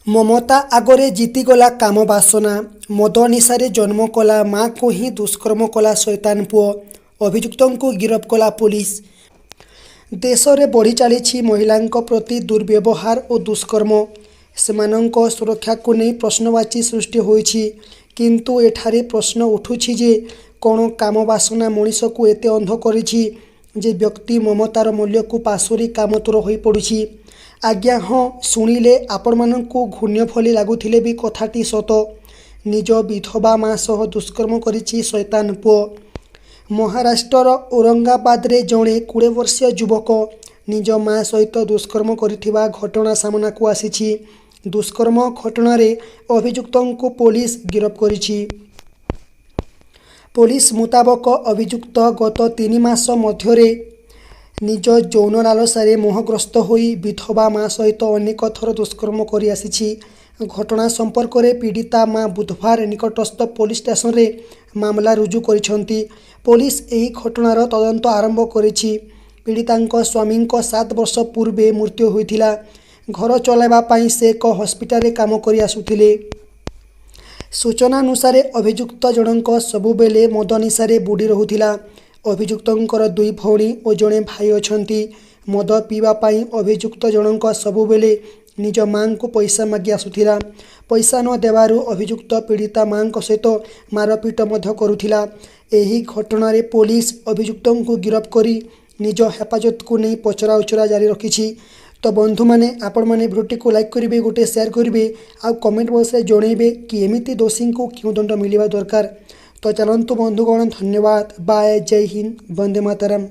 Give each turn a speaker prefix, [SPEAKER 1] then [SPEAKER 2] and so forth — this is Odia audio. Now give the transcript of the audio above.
[SPEAKER 1] ମମତା ଆଗରେ ଜିତିଗଲା କାମ ବାସନା। ମଦ ନିଶାରେ ଜନ୍ମ କଲା ମା'କୁ ହିଁ ଦୁଷ୍କର୍ମ କଲା ଶୟତାନ ପୁଅ। ଅଭିଯୁକ୍ତଙ୍କୁ ଗିରଫ କଲା ପୋଲିସ। ଦେଶରେ ବଢ଼ି ଚାଲିଛି ମହିଳାଙ୍କ ପ୍ରତି ଦୁର୍ବ୍ୟବହାର ଓ ଦୁଷ୍କର୍ମ। ସେମାନଙ୍କ ସୁରକ୍ଷାକୁ ନେଇ ପ୍ରଶ୍ନବାଚୀ ସୃଷ୍ଟି ହୋଇଛି। କିନ୍ତୁ ଏଠାରେ ପ୍ରଶ୍ନ ଉଠୁଛି ଯେ କ'ଣ କାମ ବାସନା ମଣିଷକୁ ଏତେ ଅନ୍ଧ କରିଛି ଯେ ବ୍ୟକ୍ତି ମମତାର ମୂଲ୍ୟକୁ ପାଶୋରି କାମାତୁର ହୋଇପଡ଼ୁଛି? ଆଜ୍ଞା ହଁ, ଶୁଣିଲେ ଆପଣମାନଙ୍କୁ ଘୃଣ୍ୟ ଭଳି ଲାଗୁଥିଲେ ବି କଥାଟି ସତ। ନିଜ ବିଧବା ମା ସହ ଦୁଷ୍କର୍ମ କରିଛି ଶୟତାନ ପୁଅ। ମହାରାଷ୍ଟ୍ରର ଔରଙ୍ଗାବାଦରେ ଜଣେ 20 ବର୍ଷୀୟ ଯୁବକ ନିଜ ମା ସହିତ ଦୁଷ୍କର୍ମ କରିଥିବା ଘଟଣା ସାମନାକୁ ଆସିଛି। ଦୁଷ୍କର୍ମ ଘଟଣାରେ ଅଭିଯୁକ୍ତଙ୍କୁ ପୋଲିସ ଗିରଫ କରିଛି। ପୋଲିସ ମୁତାବକ, ଅଭିଯୁକ୍ତ ଗତ 3 ମାସ ମଧ୍ୟରେ ନିଜ ଯୌନ ଲାଳସାରେ ମୋହଗ୍ରସ୍ତ ହୋଇ ବିଧବା ମା ସହିତ ଅନେକ ଥର ଦୁଷ୍କର୍ମ କରିଆସିଛି। ଘଟଣା ସମ୍ପର୍କରେ ପୀଡ଼ିତା ମା ବୁଧବାର ନିକଟସ୍ଥ ପୋଲିସ ଷ୍ଟେସନରେ ମାମଲା ରୁଜୁ କରିଛନ୍ତି। ପୋଲିସ ଏହି ଘଟଣାର ତଦନ୍ତ ଆରମ୍ଭ କରିଛି। ପୀଡ଼ିତାଙ୍କ ସ୍ୱାମୀଙ୍କ 7 ବର୍ଷ ପୂର୍ବେ ମୃତ୍ୟୁ ହୋଇଥିଲା। ଘର ଚଳାଇବା ପାଇଁ ସେ ଏକ ହସ୍ପିଟାଲରେ କାମ କରି ଆସୁଥିଲେ। ସୂଚନାନୁସାରେ, ଅଭିଯୁକ୍ତ ଜଣକ ସବୁବେଳେ ମଦ ନିଶାରେ ବୁଡ଼ି ରହୁଥିଲା। ଅଭିଯୁକ୍ତଙ୍କର 2 ଭଉଣୀ ଓ ଜଣେ ଭାଇ ଅଛନ୍ତି। ମଦ ପିଇବା ପାଇଁ ଅଭିଯୁକ୍ତ ଜଣକ ସବୁବେଳେ ନିଜ ମା'ଙ୍କୁ ପଇସା ମାଗି ଆସୁଥିଲା। ପଇସା ନ ଦେବାରୁ ଅଭିଯୁକ୍ତ ପୀଡ଼ିତା ମା'ଙ୍କ ସହିତ ମାରପିଟ ମଧ୍ୟ କରୁଥିଲା। ଏହି ଘଟଣାରେ ପୋଲିସ ଅଭିଯୁକ୍ତଙ୍କୁ ଗିରଫ କରି ନିଜ ହେପାଜତକୁ ନେଇ ପଚରାଉଚରା ଜାରି ରଖିଛି। ତ ବନ୍ଧୁମାନେ, ଆପଣମାନେ ଭିଡ଼ିଓଟିକୁ ଲାଇକ୍ କରିବେ, ଗୋଟେ ସେୟାର କରିବେ ଆଉ କମେଣ୍ଟ ବକ୍ସରେ ଜଣାଇବେ କି ଏମିତି ଦୋଷୀଙ୍କୁ କେଉଁ ଦଣ୍ଡ ମିଳିବା ଦରକାର। ତ ଚାଲନ୍ତୁ ବନ୍ଧୁଗଣ, ଧନ୍ୟବାଦ, ବାଏ, ଜୟ ହିନ୍ଦ, ବନ୍ଦେ ମାତରମ୍।